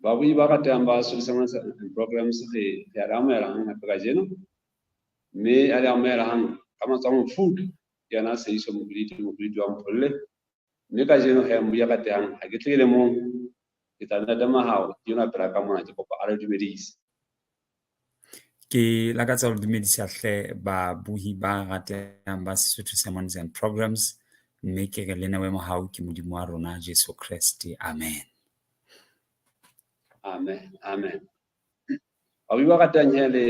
Babui ba ratehang ba Solutions and Programs re re a le amohela hang hape kajeno, mme a le amohela hang ka matsoho a mofuthu ke yena Seiso Mobility, Mobility wa Mpholle. Mme kajeno he mmui ya ratehang ha ke tle ke le mong, ke tla ntate Mahao ke enwa pela ka mona, ke kopa a le dumedise. Ke lakatsa ho dumedisa hle babohi ba ratehang ba Sesotho Sermons and Programs, mme ke re le newe mohau ke Modimo wa rona Jesu Kreste. Amen. Amen, amen. Babui ba ratehang he le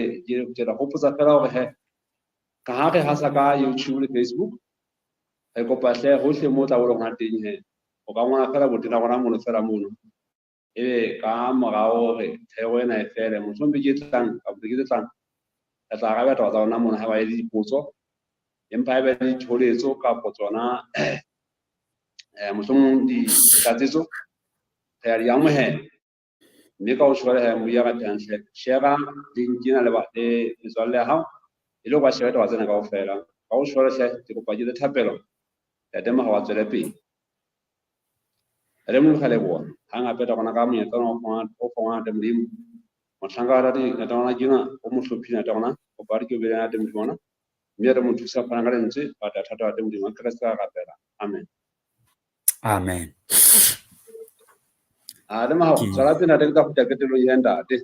ke le hopotsa fela hore he ka ha re hasa ka YouTube le Facebook, re kopa hle hohle mo tla bo leng teng he o ka ngola fela botena rona mono fela mono, ebe ka morao hore thero ena e fele, mohlomong beke e tlang kapa beke tse tlang re tla arabela taba tsa rona mono ha ba e le dipotso, empa ha eba le ditholetso kapo tsona mohlomong ditlatsetso re a di amohela. Mme ka ho tjho he mmui ya ratehang hle, share link ena le metswalle ya hao e le hore ba shebe taba tsena kaofela. Ka ho tjho hle ke kopa ke thapelo, Ntate Mahao a tswele pele. Re Modimo re leboha hang hape tla rona ka monyetla ona o fang Ntate Modimo. Mohlanka wa Ntate Ntate rona ke enwa o mo hlophile Ntate rona, kopa re ke o be le Ntate Modimo ona, mme re mo thusa ho fana ka lentswe ba tla thata Ntate Modimo. Ka Kreste ra rapela. Amen. Amen. A le Mahao, tswela pele Ntate, ke tla kgutla qetellong ya ntate.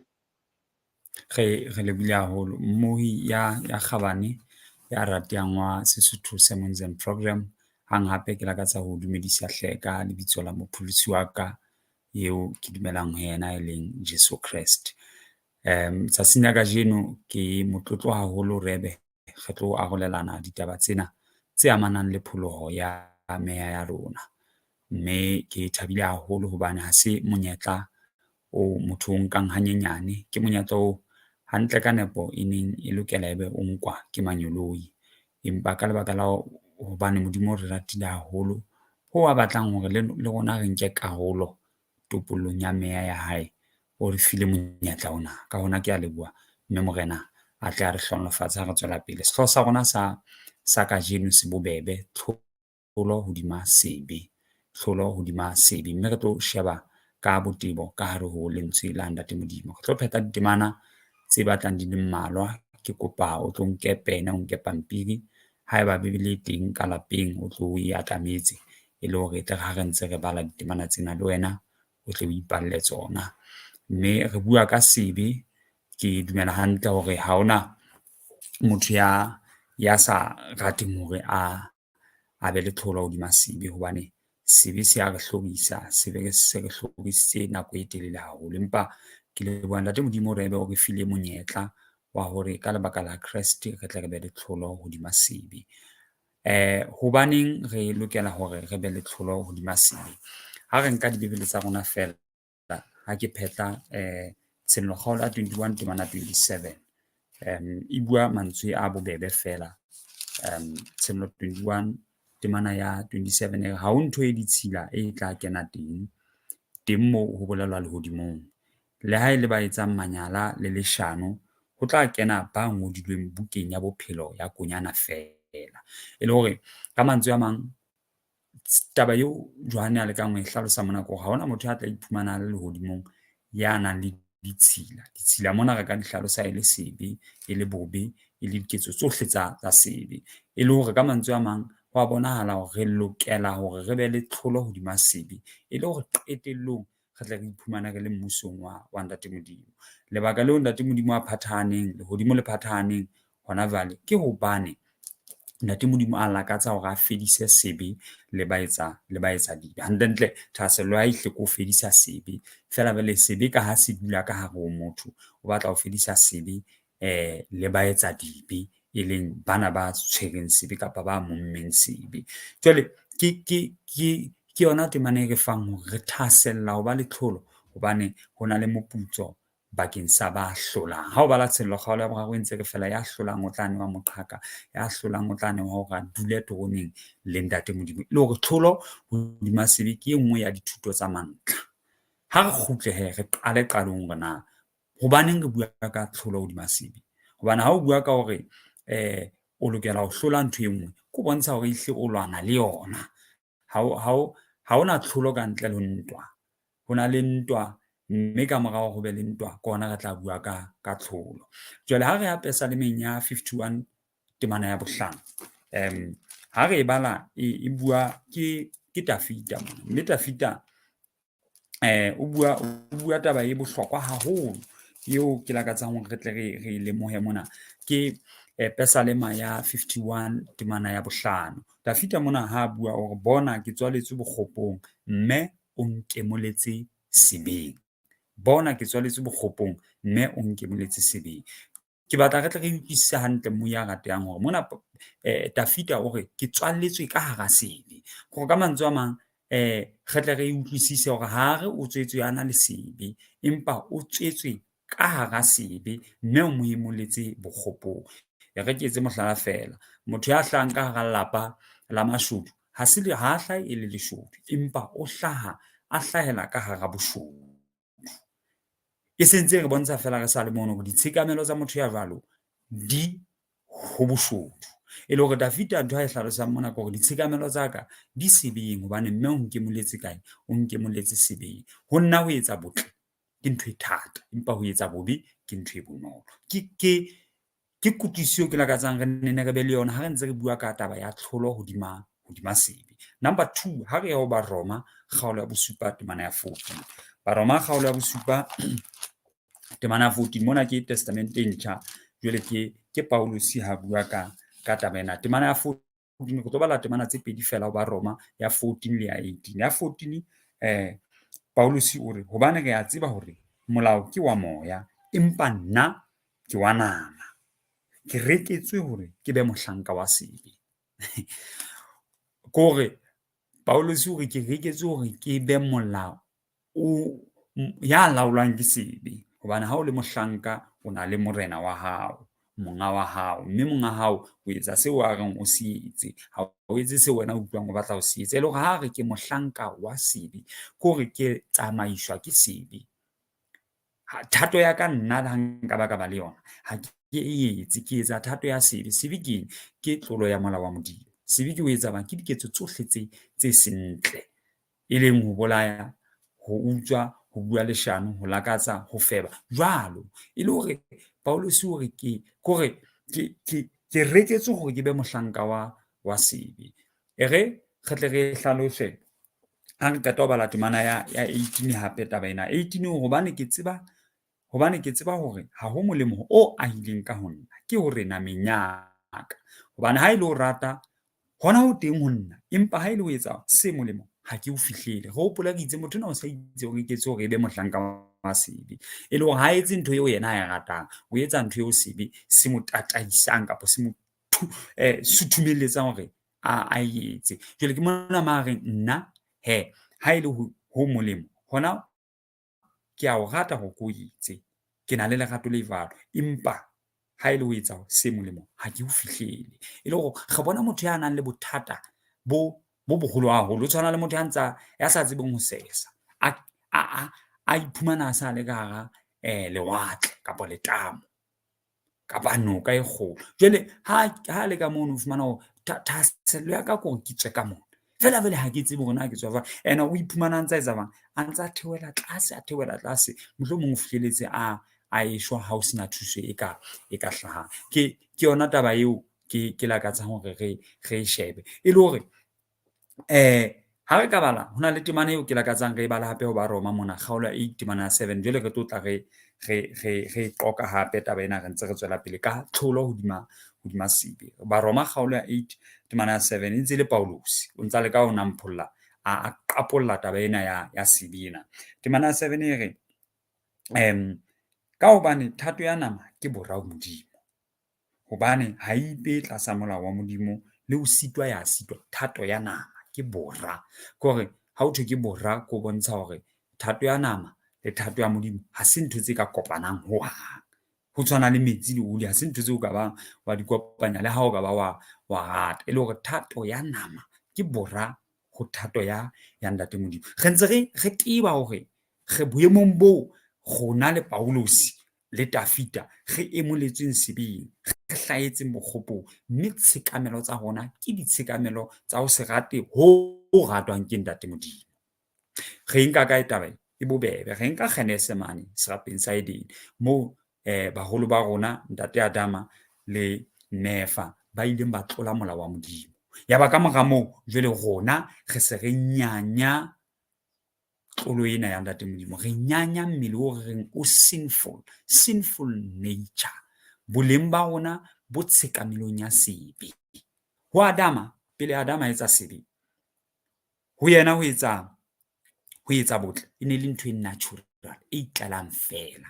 Re lebohile haholo mmohi ya kgabane ya ratehang wa Sesotho Sermons and Program. Hang hape ke lakatsa ho dumedisa hle ka lebitso la mopholosi wa ka eo ke dumelang ho yena e leng Jesu Kreste. Tsatsing la kajeno ke motlotlo haholo re be re tlo arolelana ditaba tsena tse amanang le pholoho ya meya ya rona. Mme ke thabile haholo hobane ha se monyetla o motho o nkang hanyenyane, ke monyetla o hantle ka nepo e neng e lokela ebe o nkwa ke manyoloi. Empa ka lebaka la hobane Modimo o re ratile haholo, ho a batlang hore le rona re nke karolo topollong ya meya ya hae, o re file monyetla ona. Ka hona ke a leboha, mme Morena a tle a re hlohonolofatse ha re tswela pele. Sehlooho sa rona sa kajeno se bobebe, tlholo hodima sebe, tlholo hodima sebe. Mme re tlo sheba ka botebo ka hare ho lentswe la Ntate Modimo. Re tlo phetha ditemana tse batlang di le mmalwa. Ke kopa o tlo nke pene, o nke pampiri. Haeba Bibele e teng ka lapeng, o tlo e atametse e le hore e tle ha re ntse re bala ditemana tsena le wena o tle o ipalle tsona. Mme re bua ka sebe. Ke dumela hantle hore ha hona motho ya sa rateng hore a be le tlholo hodima sebe, hobane sebe se a re hlorisa, sebe se re hlorisitse nako e telele haholo. Empa ke leboha Ntate Modimo hore ebe o re file monyetla wa hore ka lebaka la Kreste re tle re be le tlholo hodima sebe. Hobaneng re lokela hore re be le tlholo hodima sebe? Ha re nka dibibele tsa rona feela, ha ke phetla Tshenolo kgaolo ya 21 temana 27, e bua mantswe a bobebe feela. Tshenolo 21 temana ya 27 e re ha ho ntho e ditshila e tla kena teng, teng moo ho bolelwa lehodimong. Le ha e le ba etsang manyala le leshano, ho tla kena ba ngodilweng bukeng ya bophelo ya Konyana feela. E le hore ka mantswe a mang, taba eo Johanne a lekang ho e hlalosa mona ke hore ha hona motho ya tla iphumana a le lehodimong ya nang le ditshila. Ditshila mona re ka di hlalosa e le sebe, e le bobe, e le diketso tsohle tsa sebe. E le hore ka mantswe a mang, ho a bonahala hore re lokela hore re be le tlholo hodima sebe, e le hore qetellong re tle re iphumane re le mmusong wa Ntate Modimo. Lebaka leo Ntate Modimo a phathahaneng, lehodimo le phathahaneng hona jwale, ke hobane Ntate Modimo a lakatsa hore a fedise sebe le baetsa dibe. Hantlentle thahasello ya hae ehlile ke ho fedisa sebe. Feela jwale sebe ka ha se dula ka hare ho motho, o batla ho fedisa sebe le baetsa dibe, e leng bana ba tshwereng sebe kapa ba mommeng sebe. Jwale ke yona temana e re fang hore re thahasella ho ba le tlholo hobane ho na le moputso bakeng sa ba hlolang. Ha o bala Tshenolo kgaolo ya boraro e ntse re fela, ya hlolang o tla newa moqhaka, ya hlolang o tla newa hore a dule teroneng le Ntate Modimo. E le hore tlholo hodima sebe ke e nngwe ya dithuto tsa mantlha. Ha re kgutle he, re qale qalong hore na hobaneng re bua ka tlholo hodima sebe. Hobane ha o bua ka hore o lokela ho hlola ntho e nngwe, ke ho bontsha hore ehlile o lwana le yona. Ha hona tlholo ka ntle le ntwa. Ho na le ntwa Mme ka mora hore ho be le ntwa ke hona re tla bua ka tlholo. Jwale ha re ya Pesalemeng ya 51 temana ya bohlano, ha re e bala e bua ke Tafita mona, mme Tafita o bua taba e bohlokwa haholo eo ke lakatsang hore re tle re lemohe mona. Ke Pesalema ya 51 temana ya bohlano. Tafita mona ha bua o re, bona ke tswaletswe bokgopong, mme o nkemoletse sebeng. Bona ke tswaletswe bokgopong, mme o nkemoletse sebeng. Ke batla re tle re utlwisise hantle mmuyi ya ratehang hore mona Tafita o re ke tswalletswe ka hara sebe. Hore ka mantswe a mang re tle re utlwisise hore ha re o tswetswe a na le sebe, empa o tswetswe ka hara sebe mme o mo emoletse bokgopong. E re ke etse mohlala feela, motho ya hlahang ka hara lelapa la mashodu ha se ha hlahe e le leshodu, empa o hlaha a hlahela ka hara boshodu. E sentse e re bontsha feela re sa le mono hore ditshekamelo tsa motho ya jwalo di ho boshodu. E le hore Davida ntho a e hlalosang mona ke hore ditshekamelo tsa ka di sebeng hobane mme o nkemoletse kae? O nkemoletse sebeng. Ho nna ho etsa botle ke ntho e thata, empa ho etsa bobe ke ntho e bonolo. Ke kutlwisiso ke lakatsang re nne re be le yona ha re ntse re bua ka taba ya tlholo hodima sebe. Number 2, ha re ya ho Baroma kgaolo ya bosupa temana ya 14. Baroma kgaolo ya bosupa temana ya 14, mona ke Testamente e ntjha, jwale ke Paulus ha bua ka taba ena. Temana ya 14, re tlo bala temana tse pedi feela ho Baroma, ya 14 le ya 18. Ya 14, Paulus o re, hobane re a tseba hore molao ke wa moya, empa nna ke wa nama. Ke reketswe hore ke be mohlanka wa sebe. Ke hore Paulus o re ke reketswe hore ke be molao o ya laolwang ke sebe. Hobane ha o le mohlanka, o na le morena wa hao, monga wa hao, mme monga hao o etsa seo a reng o se etse. Ha o etse seo wena o utlwang o batla ho se etsa. E le hore ha re ke mohlanka wa sebe, ke hore ke tsamaiswa ke sebe. Thato ya ka nna le ha nka ba ka ba le yona, ha ke e etse, ke etsa thato ya sebe. Sebe ke eng? Ke tlolo ya molao wa Modimo. Sebe ke ho etsa bang? Ke diketso tsohle tse seng ntle, e leng ho bolaya, ho utswa, ho bua leshano, ho lakatsa, ho feba. Jwalo, e le hore Paulus o re ke reketswe hore ke be mohlanka wa sebe. E re re tle re hlalose ha re qeta ho bala temana ya 18 hape taba ena. 18 hobane ke tseba hore ha ho molemo o ahileng ka ho nna, ke hore nameng ya ka. Hobane ha e le ho rata, hona ho teng ho nna, empa ha e le ho etsa se molemo, ha ke o fihlele. Re hopole re itse motho enwa o sa itse o reketswe hore e be mohlanka wa sebe. E le hore ha etse ntho eo yena a e ratang, o etsa ntho eo sebe se mo tataisang kapa se mo suthumelletsang hore a etse. Jwale ke mona ma reng nna he ha e le ho molemo, hona ke a o rata hore ke o etse. Ke na le lerato le jwalo, empa ha e le ho etsa se molemo, ha ke o fihlele. E le hore re bona motho ya nang le bothata bo boholo haholo, o tshwana le motho ya ntsa ya sa tsebeng ho sesa, a iphumana a sa le ka hara lewatle kapa letamo kapa noka e kgolo. Jwale ha le ka mono o fumana hore thahasello ya ka ke hore ke tswe ka mona. Feela jwale ha ke tsebe hore na ke tswa jwang. Ene o iphumana a ntsa etsa jwang? A ntsa theohela tlase, a theohela tlase, mohlomong o fihlelletse a eshwa ha ho sena thuso e ka hlahang. Ke yona taba eo ke lakatsang hore re e shebe. E le hore ha re ka bala, ho na le temana eo ke lakatsang re e bala hape ho Baroma mona, kgaolo ya 8 temana ya 7. Jwale re tlo tla re qoqa hape taba ena re ntse re tswela pele ka tlholo hodima sebe. Baroma kgaolo ya 8 temana ya 7 e ntse le Paulus, o ntsa leka ho nampholla a qapolla taba ena ya sebe ena. Temana ya 7 e re ka hobane thato ya nama ke bora ho Modimo, hobane ha e ipehe tlasa molao wa Modimo le ho sitwa ya sitwa. Thato ya nama ke bora. Ke hore ha ho thwe ke bora, ke ho bontsha hore thato ya nama le thato ya Modimo ha se ntho tse ka kopanang hohang. Ho tshwana le metsi le oli, ha se ntho tseo ka bang wa di kopanya le ha o ka ba wa rata. E le hore thato ya nama ke bora ho thato ya Ntate Modimo. Re ntse re teba hore re boemong boo rona le Paulus le Tafita re emoletsweng sebeng, re hlahetseng bokgopong, mme tshekamelo tsa rona ke ditshekamelo tsa ho se rate ho ratwang ke Ntate Modimo. Re nka kae taba e? E bobebe. Re nka Genese mane serapeng sa Edene moo baholo ba rona ntate Adama le mme Eva ba ileng ba tlola molao wa Modimo. Yaba ka mora moo jwale rona re se re nyanya tlolo ena ya ntate Modimo. Re nyanya mmele o re reng o sinful, sinful nature. Boleng ba rona bo tshekamelong ya sebe. Ho Adama, pele Adama a etsa sebe, ho yena ho etsa botle e ne le ntho e natural, e itlelang feela,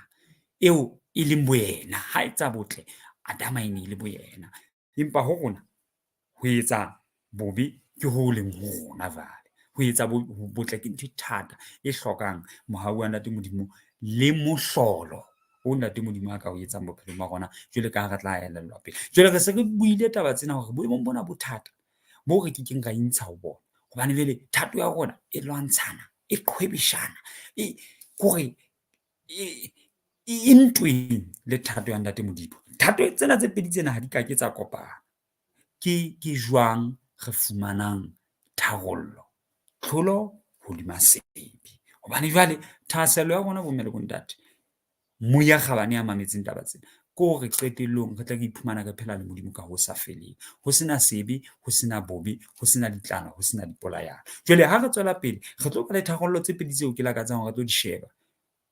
eo e leng boyena. Ha etsa botle, Adama e ne e le boyena. Empa ho rona, ho etsa bobe ke ho leng ho rona jwale. Ho etsa botle ke ntho e thata, e hlokang mohau wa ntate Modimo le mohlolo o ntate Modimo a ka o etsang bophelong ba rona, jwale ka ha re tla elellwa pele. Jwale re se re buile taba tsena hore boemong bona bo thata, bo re kekeng ra intsha ho bona. Hobane jwale thato ya rona e lwantshana, e qhwebeshana, e kore e ntweng le thato ya ntate Modimo. Thato tsena tse pedi tsena ha di ka ke tsa kopana. Ke jwang re fumanang tharollo? Tlholo hodima sebe. Hobane jwale thahasello ya rona bomme le bontate, moya kgabane ya mametseng taba tsena, ke hore qetellong re tle re iphumana re phela le Modimo ka ho sa feleng. Ho sena sebe, ho sena bobe, ho sena ditlano, ho sena dipolayano. Jwale ha re tswela pele, re tlo ba le tharollo tse pedi tseo ke lakatsang hore re tlo di sheba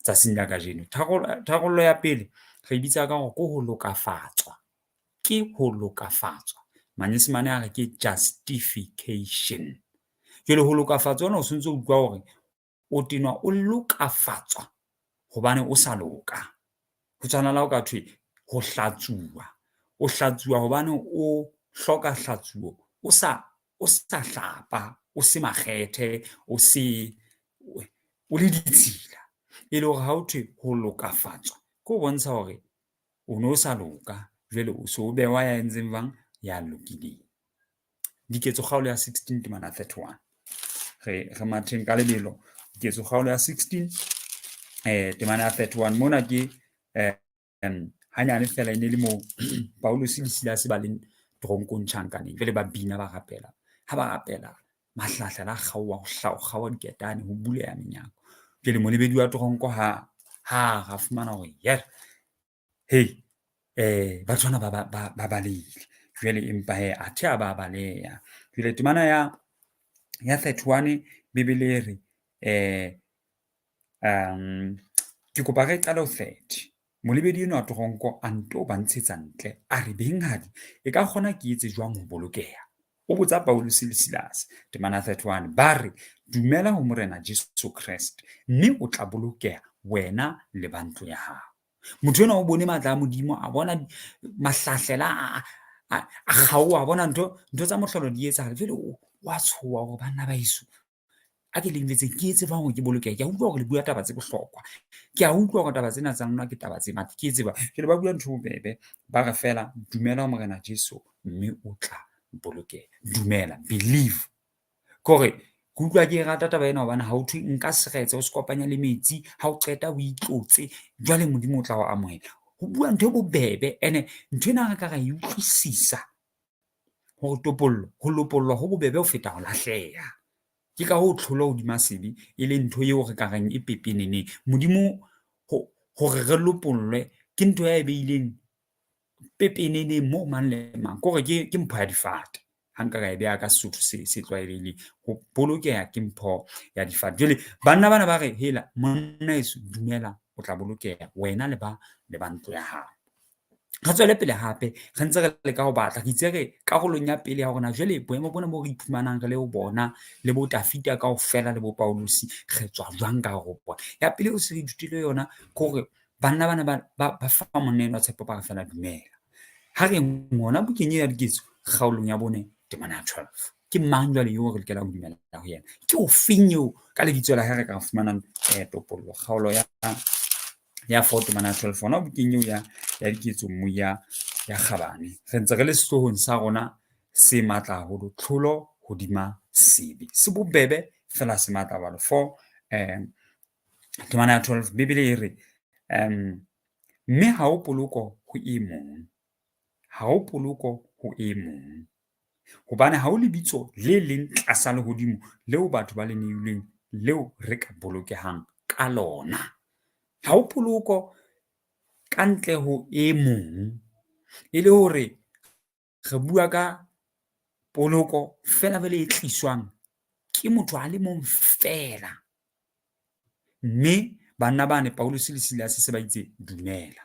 tsatsing la kajeno. Tharollo ya pele re e bitsa ka hore ke ho lokafatswa. Ke ho lokafatswa. Manyesemane a re ke justification. Jwale ho lokafatswa hona o sontso o utlwa hore o tenwa o lokafatswa hobane o sa loka. Ho tshwana le ha o ka thwe ho hlatsuwa. O hlatsuwa hobane o hloka hlatsuo, o sa hlapa, o se makgethe, o se o le ditshila. E le hore ha ho thwe ho lokafatswa, ke ho bontsha hore o no sa loka, jwale o so o behwa ya entseng jwang, ya lokileng. Diketso kgaolo ya 16 temana 31. Re matheng ka lebelo. Diketso kgaolo ya 16 temana ya 31. Mona ke hanyane fela e ne le moo Paulus le Silas ba leng toronkong tjhankaneng. Jwale ba bina ba rapela. Ha ba rapela, mahlahla a kgaoha, ho kgaoha diketane, ho buleha menyako. Jwale molebedi wa toronko ha ra fumana hore hey, batho bana ba balehile. Jwale empa hee athe ha ba baleha. Jwale temana ya 31 Bibele e re ke kopa re qale ho 30. Molebedi enwa wa toronko a nto ba ntshetsa ntle, a re benghadi e ka kgona ke etse jwang ho bolokeha? O botsa Paulus le Silas, temana 31, ba re dumela ho Morena Jesu Kreste mme o tla bolokeha wena le ba ntlo ya hao. Motho enwa o bone matla a Modimo, a bona mahlahlela a kgaoha, a bona ntho tsa mohlolo di etsahala. Jwale o wa tshoha hore banna ba heso, a ke le njwetseng, ke etse jwang hore ke bolokehe? Ke a utlwa hore le bua taba tse bohlokwa. Ke a utlwa hore taba tsena tsa lona ke taba tse matla. Ke etse jwang? Jwale ba bua ntho e bobebe, ba re feela dumela ho Morena Jesu mme o tla bolokeha. Dumela, believe. Ke hore ke utlwa ke rata taba ena hobane ha ho thwe nka seretse o se kopanya le metsi, ha o qeta o itlotse, jwale Modimo o tla o amohela. Ho bua ntho e bobebe ene ntho ena re ka ra e utlwisisa hore topollo, ho lopollwa ho bobebe ho feta ho lahleha. Ke ka hoo tlholo hodima sebe e le ntho eo re ka reng e pepeneneng. Modimo hore re lopollwe ke ntho ya e beileng pepeneneng moo mang le mang. Ke hore ke mpho ya difate. Ha nka ka e beha ka Sesotho se tlwaelehileng. Ho bolokeha ke mpho ya difate. Jwale banna bana ba re, hela monna heso dumela o tla bolokeha wena le ba ntlo ya hao. Re tswele pele hape re ntse re leka ho batla, re itse re karolong ya pele ya rona jwale boemo bona bo re iphumanang re le ho bona le bo Dafita kaofela le bo Paulus, re tswa jwang ka hare ho bona. Ya pele eo se re ithutile yona ke hore banna bana ba fa monna enwa tshepo, ba re fela dumela. Ha re ngona bukeng ya Diketso kgaolong ya 4 temana ya 12. Ke mang jwale eo re lokelang ho dumela ho yena? Ke ofeng eo ka lebitso la hae re ka fumanang topollo? Kgaolo ya 4 temana ya 12 hona bukeng eo ya Diketso mmu ya kgabane. Re ntse re le sehloohong sa rona se matla haholo, tlholo hodima sebe. Se bobebe fela se matla haholo. 4 temana ya 12 Bibele e re mme ha ho poloko ho e mong, ha ho poloko ho e mong, hobane ha ho lebitso le leng tlasa lehodimo leo batho ba le neilweng leo re ka bolokehang ka ka lona. Ha ho poloko ka ntle ho e mong. E le hore re bua ka poloko feela jwale e tliswang ke motho a le mong feela. Mme banna bane Paulus le Silas se ba itse dumela,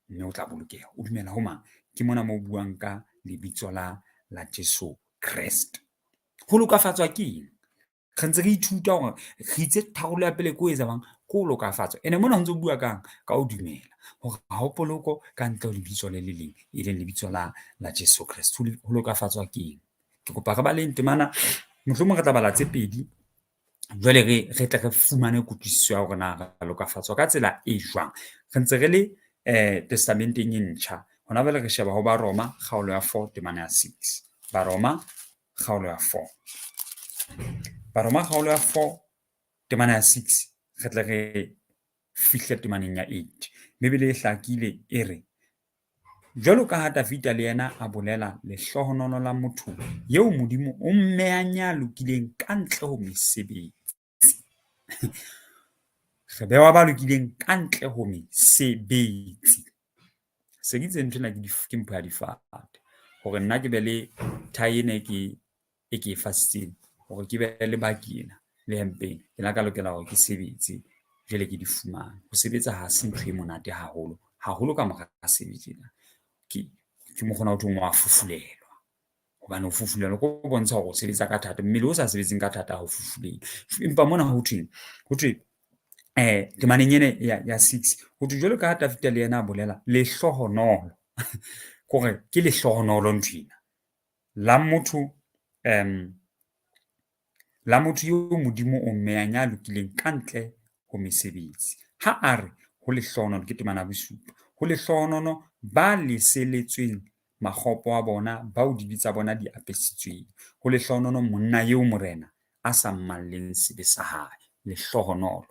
mme o tla bolokeha. O dumela ho mang? Ke mona mo buang ka lebitso la Jesu Kreste. Ho lokafatswa ke eng? Re ntse re ithuta hore re itse tharollo ya pele ke ho etsa bang? Ke ho lokafatswa. Ene mona ho ntso bua kang? Ka ho dumela hore ha ho poloko ka ntle ho lebitso le le leng, e leng lebitso la Jesu Kreste. Ho lokafatswa ke eng? Ke kopa re baleng temana, mohlomong re tla bala tse pedi, jwale re tle re fumane kutlwisiso ya hore na re lokafatswa ka tsela e jwang. Re ntse re le testamenteng e ntjha. Hona jwale re sheba ho Baroma kgaolo ya 4 temana ya 6. Baroma kgaolo ya 4. Baroma kgaolo ya 4 temana ya 6 re tle re fihle temaneng ya 8. Bibele e hlakile e re, jwalo ka ha Davida le yena a bolela lehlohonolo la motho eo Modimo o mmehang ya lokileng ka ntle ho mesebetsi. Re bewa ba lokileng ka ntle ho mesebetsi. Se ke itse nthwena ke mpho ya difate. Hore nna ke be le thae ena e ke e fasitseng, hore ke be le baki ena le hempe ena, ke la ka lokela hore ke sebetse jwale ke di fumane. Ho sebetsa ha se ntho e monate haholo, haholo ka mora sebe tjena. Ke mokgona ho thweng wa fufulelwa. Hobane ho fufulelwa ke ho bontsha hore o sebetsa ka thata. Mmele o sa sebetseng ka thata ha o fufulelwe. Empa mona ho thweng? Ho thwe temaneng ena ya 6, ho thwe jwalo ka ha Davida le yena a bolela lehlohonolo. Kore ke lehlohonolo nthwena la motho la motho eo Modimo o mmehang ya lokileng ka ntle ho mesebetsi. Ha a re ho lehlohonolo, ke temana ya bosupa, ho lehlohonolo ba leseletsweng makgopo a bona, bao dibe tsa bona di apesitsweng. Ho lehlohonolo monna eo Morena a sa mmalleng sebe sa hae. Lehlohonolo,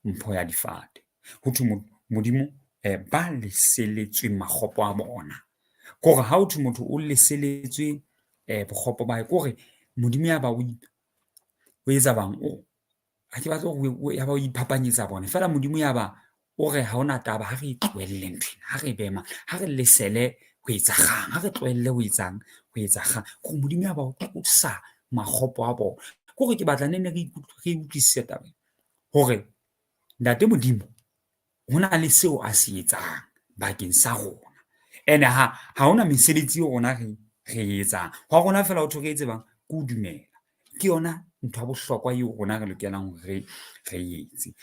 mpho ya difate. Ho thwe Modimo ba leseletsweng makgopo a bona. Kore ha ho thwe motho o leseletswe bokgopo ba hae, kore Modimo ya ba o etsa bang? Ha ke batle hore ya ba o iphapanyetsa bona. Feela Modimo ya ba o re ha hona taba, ha re e tlohelle nthwena, ha re e behe mane, ha re lesele ho etsa kgang, ha re tlohelle ho etsang, ho etsa kgang. Kore Modimo ya ba o tlosa makgopo a bona. Kore ke batla nenne re utlwisise taba ena hore Ntate Modimo ho na le seo a se etsang bakeng sa rona. Ene ha hona mesebetsi eo rona re etsang. Hwa rona feela ho thwe re etse bang? Ke ho dumela. Ke yona ntho ya bohlokwa eo rona re lokelang hore re etse.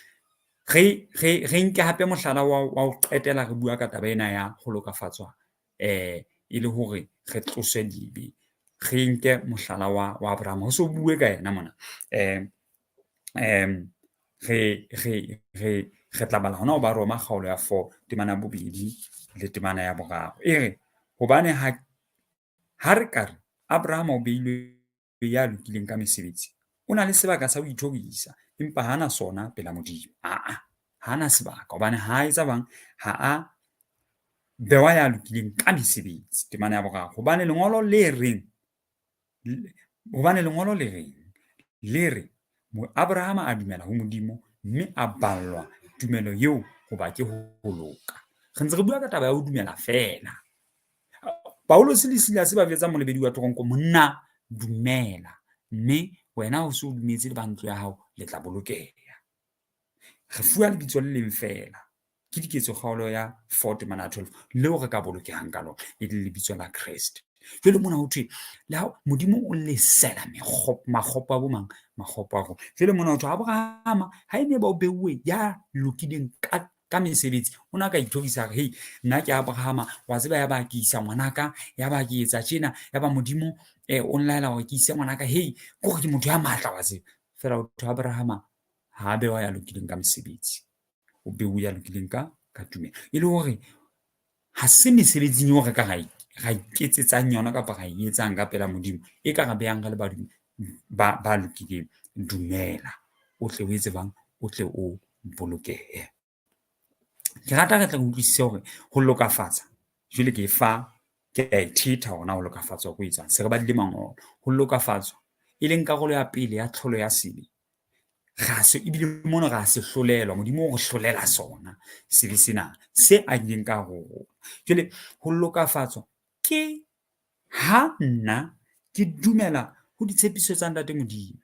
Re nke hape mohlala wa ho qetela re bua ka taba ena ya ho lokafatswa e le hore re tloswe dibe. Re nke mohlala wa Abraham. Ho so bue ka yena mona. Re tla bala hona ho Baroma kgaolo ya 4 temana ya bobedi le temana ya boraro. E re, hobane ha re ka re Abraham o beilwe ya lokileng ka mesebetsi, o na le sebaka sa ho ithorisa, empa ha na sona pela Modimo. Aa, ha na sebaka hobane ha etsa bang, ha a bewa ya lokileng ka mesebetsi. Temana ya boraro, hobane lengolo le reng, le re Abraham a dumela ho Modimo mme a ballwa tumelo eo hoba ke ho loka. Re ntse re bua ka taba ya ho dumela feela. Paulus le Silas ba jwetsa molebedi wa teronko, monna dumela, mme wena o se o dumetse le ba ntlo ya hao le tla bolokeha. Re fuwa lebitso le leng feela, ke Diketso kgaolo ya 4 temana ya 12, leo re ka bolokehang ka lona, e leng lebitso la Kreste. Jwale mona ho thwe le ha Modimo o lesela makgopo a bo mang? Makgopo a rona. Jwale mona ho thwe Abrahama ha e ne ba o beuwe ya lokileng ka mesebetsi, o na ka ithorisa re, hei, nna ke Abrahama, wa tseba ya ba ke isa ngwanaka, ya ba ke etsa tjena, ya ba Modimo o nlaela hore ke ise ngwanaka, hei, kore ke motho ya matla wa tseba. Feela ho thwe Abrahama ha a bewa ya lokileng ka mesebetsi, o beuwe ya lokileng ka tumelo. E le hore ha se mesebetsing eo re ka ra iketsetsang yona kapa ra e etsang ka pela Modimo e ka re behang re le ba lokileng. Dumela, o tle o etse bang, o tle o bolokehe. Ke rata re tle re utlwisise hore ho lokafatsa, jwale ke e fa, ke a e thetha hore na ho lokafatswa ko etsang. Se re badile mangolo. Ho lokafatswa, e leng karolo ya pele ya tlholo ya sebe. Ra se ebile mono ra se hlolelwa, Modimo o re hlolela sona sebe sena se ahileng ka hare ho rona. Jwale ho lokafatswa ke ha nna ke dumela ho ditshepiso tsa Ntate Modimo,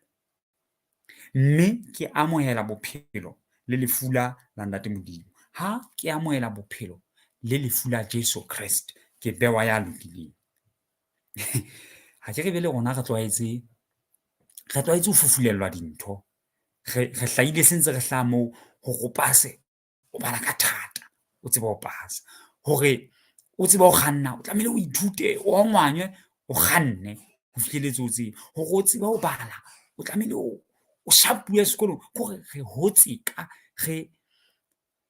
mme ke amohela bophelo le lefu la Ntate Modimo. Ha ke amohela bophelo le lefu la Jesu Kreste, ke bewa ya lokileng. Ha ke re be le rona re tlwaetse, re tlwaetse ho fufulelwa dintho. Re hlahile se ntse re hlaha moo hore o pase, o bala ka thata, o tsebe ho pasa. Hore o tsebe ho kganna, o tlamehile o ithute, o ongwanywe, o kganne ho fihlelletse o tsebe. Hore o tsebe ho bala, o tlamehile o shapuwe sekolong. Ke hore re hotse ka re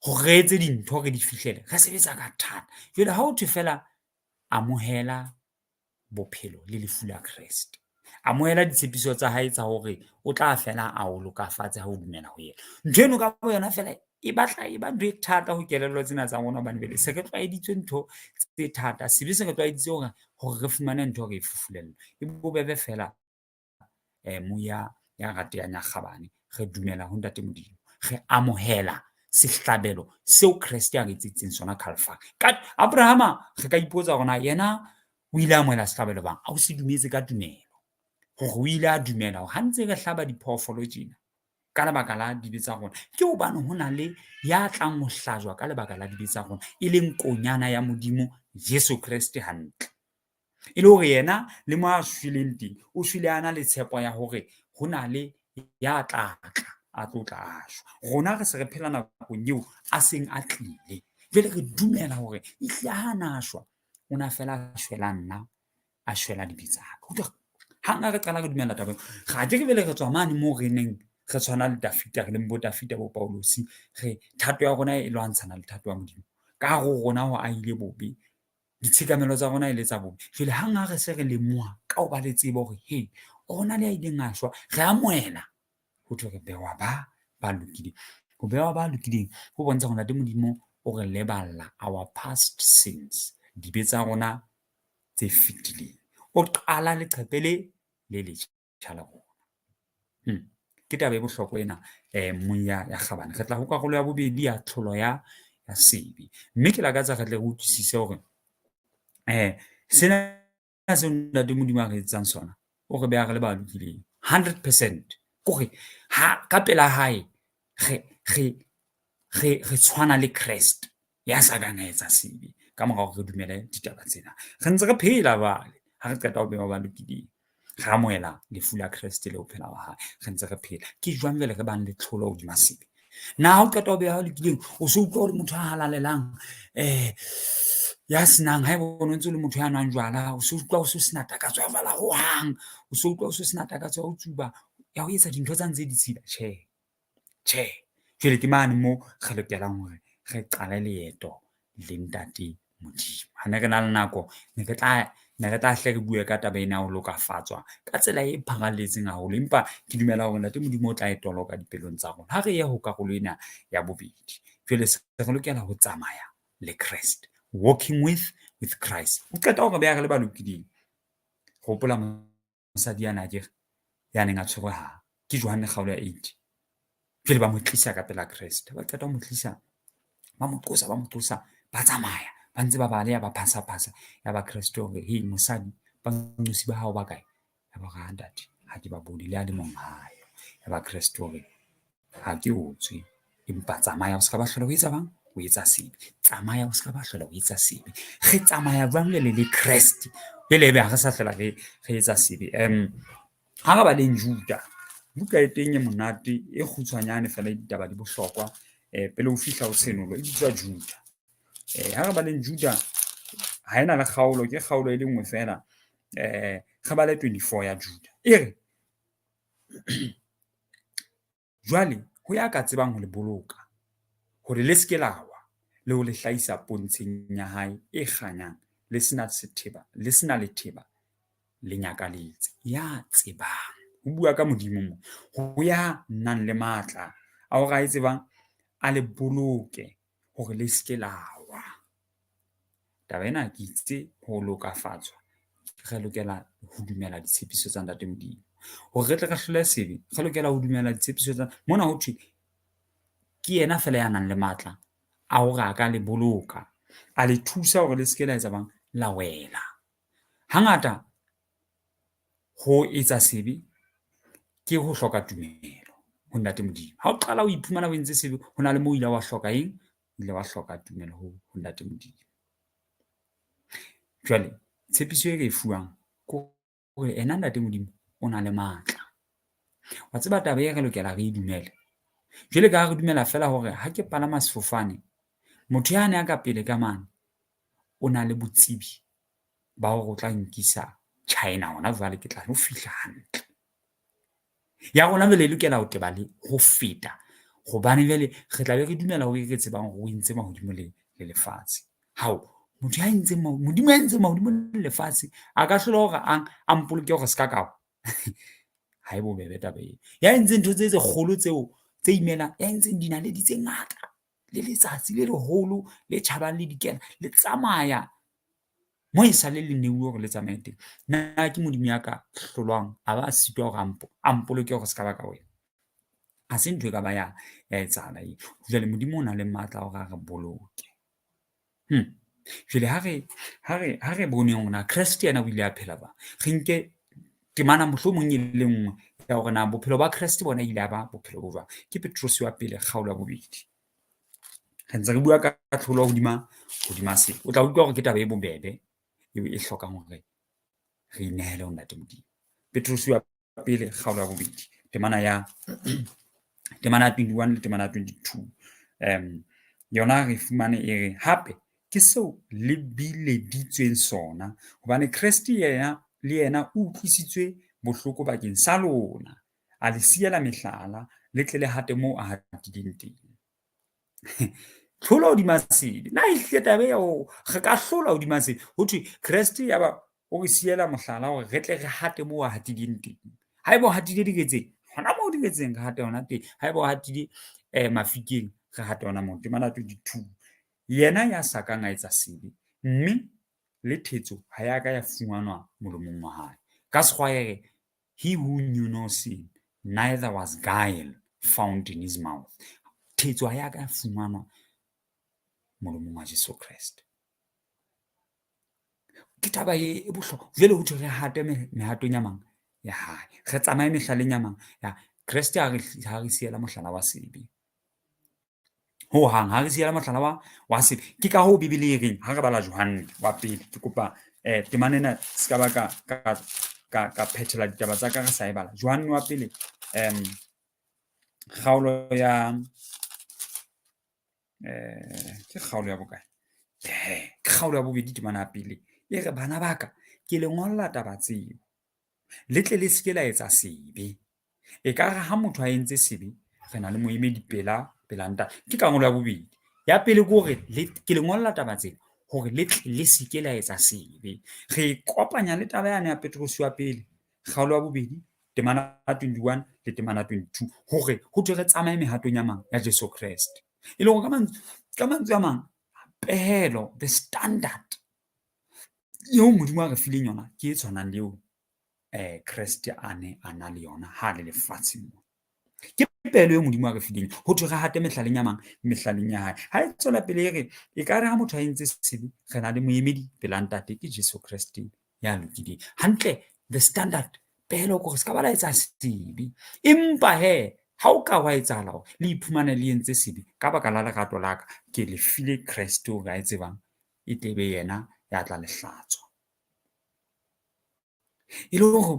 hore re etse dintho re di fihlele, re sebetsa ka thata. Jwale ha ho thwe feela amohela bophelo le lefu la Kreste, amohela ditshepiso tsa hae tsa hore o tla fela a o lokafatse ha o dumela ho yena. Ntho eno ka boyona feela e batla e ba ntho e thata ho kelello tsena tsa rona, hobane jwale se re tlwaeditswe ntho tse thata. Sebe se re tlwaeditse hore re fumane ntho re e fufulelwe. E bobebe feela moya ya ratehang ya kgabane, re dumela ho Ntate Modimo, re amohela sehlabelo seo Kreste a re etseditseng sona Calvary. Ka Abrahama re ka ipotsa hore na yena o ile a amohela sehlabelo bang, a o se dumetse ka tumelo, hore o ile a dumela hore ha ntse re hlaba diphoofolo tjena ka lebaka la dibe tsa rona, ke hobane ho na le ya tlang ho hlajwa ka lebaka la dibe tsa rona, e leng konyana ya Modimo Jesu Kreste hantle. E le hore yena le mo a shweleng teng, o shwele a na le tshepo ya hore ho na le ya tla tla a tlo tla a shwa. Rona re se re phela nakong eo a seng a tlile. Jwale re dumela hore ehlile ha na shwa, o na fela a shwela nna, a shwela dibe tsa ka. Utlwa, hang ha re qala re dumela taba eo, ra ke re bele re tswa mane moo re neng re tshwana le Dafita, re leng bo Dafita bo Paulosi, re thato ya rona e lwantshana le thato ya Modimo. Ka hare ho rona ho ahile bobe, ditshekamelo tsa rona e le tsa bobe. Jwale hang ha re se re lemoha ka ho ba le tsebo hore he, hona le ya ileng a shwa, re amohela ho thwe re bewa ba ba lokileng. Ho bewa ba lokileng ho bontsha hore Ntate Modimo o re leballa our past sins, dibe tsa rona tse fetileng. O qala leqhepe le le letjha la rona. Ke taba e bohlokwa ena, moya ya kgabane. Re tla ho karolo ya bobedi ya tlholo ya sebe. Mme ke lakatsa re tle re utlwisise hore sena seo Ntate Modimo a re etsang sona, o re beha re le ba lokileng 100%. Kore ha ka pela hae re tshwana le Kreste ya sa kang a etsa sebe, ka mora hore re dumele ditaba tsena. Re ntse re phela jwale, ha re qeta ho bewa ba lokileng, re amohela lefu la Kreste le ho phela wa hae, re ntse re phela. Ke jwang jwale re bang le tlholo hodima sebe? Na ha o qeta ho beha lokileng, o so utlwa hore motho a halalelang, ya senang, haeba o ntse o le motho ya nwang jwala, o so utlwa o so sena takatso ya jwala hohang, o so utlwa o so sena takatso ya ho tsuba, ya ho etsa dintho tsa ntse ditshila. Tjhe, tjhe. Jwale ke mane moo re lokelang hore re qale leeto le Ntate Modimo. Ha ne re na le nako, ne re tla hle re bue ka taba ena ya ho lokafatswa ka tsela e pharalletseng haholo, empa ke dumela hore Ntate Modimo o tla e toloka dipelong tsa rona. Ha re ye ho karolo ena ya bobedi, jwale se re lokela ho tsamaya le Kreste, walking with Christ. O qeta hore beha re le ba lokileng. Hopola mosadi yana akere ya neng a tshwerwe ha ke Johanne kgaolo ya 8. Jwale ba mo tlisa ka pela Kreste, ba qeta ho mo tlisa, ba mo qosa, ba tsamaya, ba ntse ba baleha, ba phasa-phasa. Ya ba Kreste hore, hei mosadi, banqosi ba hao ba kae? Ya ba hore, ntate, ha ke ba bone, le a le mong hae. Ya ba Kreste hore, ha ke o tswe, empa tsamaya o ska ba hlola o etsa bang? O etsa sebe. Tsamaya o ska ba hlola o etsa sebe. Re tsamaya jwang jwale le Kreste? Jwale ebe ha re sa hlola re etsa sebe. Ha re baleng Juda, buka e teng e monate, e kgutshwanyane fela ditaba di bohlokwa, pele ho fihla ho Tshenolo, e bitswa Juda. Ha re baleng Juda, ha ena le kgaolo, ke kgaolo e le nngwe fela. Re bale 24 ya Juda. E re, jwale ho ya ka tsebang ho le boloka, hore le se ke la wa, le ho le hlahisa pontsheng ya hae e kganyang, le sena setheba, le sena letheba, le nyakaletse. Ya tsebang, ho bua ka Modimo mo, ho ya nang le matla a hore a e tsebang, a le boloke hore le se ke la wa. Taba ena ke itse ho lokafatswa, re lokela ho dumela ditshepiso tsa Ntate Modimo. Hore re tle re hlole sebe, re lokela ho dumela ditshepiso tsa mona ho thwe ke yena feela ya nang le matla a hore a ka le boloka, a le thusa hore le se ke la etsa bang la wela. Hangata ho etsa sebe ke ho hloka tumelo ho Ntate Modimo. Ha o qala ho iphumana o entse sebe, ho na le moo o ile wa hloka eng? O ile wa hloka tumelo ho Ntate Modimo. Jwale tshepiso e re e fuwang ke hore ena Ntate Modimo o na le matla. Wa tseba taba e re lokela re e dumele. Jwale ka ha re dumela feela hore ha ke palama sefofane, motho yane a ka pele ka mane o na le botsebi ba hore o tla nkisa China hona jwale ke tla lo fihla hantle. Ya rona jwale e lokela ho teba le ho feta hobane jwale re tla be re dumela hore re tsebang hore o entse mahodimo le lefatshe. Hao, motho ya entseng Modimo ya entseng mahodimo le lefatshe a ka hlola hore a mpoloke hore se ka ka wa. Ha e bobebe taba eo. Ya entseng ntho tse tse kgolo tseo tse imelang, ya entseng dinaledi tse ngata le letsatsi le leholo le tjhabang le dikela le tsamaya mo e sale le neuwe hore le tsamaye teng. Na ke Modimo ya ka hlolwang a ba a sitwa hore a mpoloke hore se ka ba ka wela. Ha se ntho e ka ba ya etsahala eo. Jwale Modimo o na le matla a hore a re boloke. Jwale ha re boneng hore na Kreste yena o ile a phela jwang. Re nke temana mohlomong e le nngwe ya hore na bophelo ba Kreste bona ile a ba bophelo bo jwang. Ke Petrose wa pele kgaolo ya bobedi. Re ntse re bua ka tlholo hodima sebe. O tla utlwa hore ke taba e bobebe eo e hlokang hore re inehele ho Ntate Modimo. Petrose wa pele kgaolo ya bobedi temana ya 21 le temana ya 22. Yona re fumane e re hape ke seo le bileditsweng sona hobane Kreste yena le yena o utlwisitswe bohloko bakeng sa lona, a le siela mehlala le tle le hate moo a hatileng teng. Tlholo hodima sebe. Na ehlile taba eo re ka hlola hodima sebe? Ho thwe Kreste ya ba o re siela mohlala hore re tle re hate moo a hatileng teng. Haeba o hatile diretseng, hona moo diretseng re hate hona teng. Haeba o hatile mafikeng, re hate hona moo. Temana 22. Yena ya sa kang a etsa sebe, mme le thetso ha ya ka ya fumanwa molomong wa hae. Ka Sekgowa e re, he who knew no sin, neither was guile found in his mouth. Thetso ha ya ka ya fumanwa molomong wa Jesu Kreste. Ke taba e bohlokwa. Jwale ho thwe re hate mehatong ya mang? Ya hae. Re tsamaye mehlaleng ya mang? Ya Kreste ha re siela mohlala wa sebe. Ho hang ha re siela mohlala wa sebe. Ke ka hoo Bibele e reng ha re bala Johanne wa pele, ke kopa temana ena se ka ba ka phethela ditaba tsa ka re sa e bala. Johanne wa pele kgaolo ya ke kgaolo ya bokae? Ke kgaolo ya bobedi temana ya pele. E re bana ba ka ke le ngolla taba tseo le tle le se ke la etsa sebe. Ekare ha motho a entse sebe, re na le moemedi pela Ntate. Ke karolo ya bobedi. Ya pele ke hore ke le ngolla taba tsena hore le tle le se ke la etsa sebe. Re kopanya le taba yane ya Petrose wa pele, kgaolo ya bobedi, temana 21 le temana 22, hore ho thwe re tsamaye mehatong ya mang? Ya Jesu Kreste. E le hore ka mantswe a mang, pehelo, the standard eo Modimo a re fileng yona ke e tshwanang le eo Kreste a ne a na le yona ha le lefatsheng mona. Ke pehelo eo Modimo a re fileng ho thwe re hate mehlaleng ya mang? Mehlaleng ya hae. Ha e tswela pele e re ekare ha motho a entse sebe, re na le moemedi pela Ntate, ke Jesu Kreste ya lokileng. Hantle the standard pehelo ke hore se ka ba la etsa sebe. Empa he ha o ka wa etsahala hore le iphumane le entse sebe ka baka la lerato la ka, ke le file Kreste hore a e tsebang e tle be yena ya tla le hlatswa. E le hore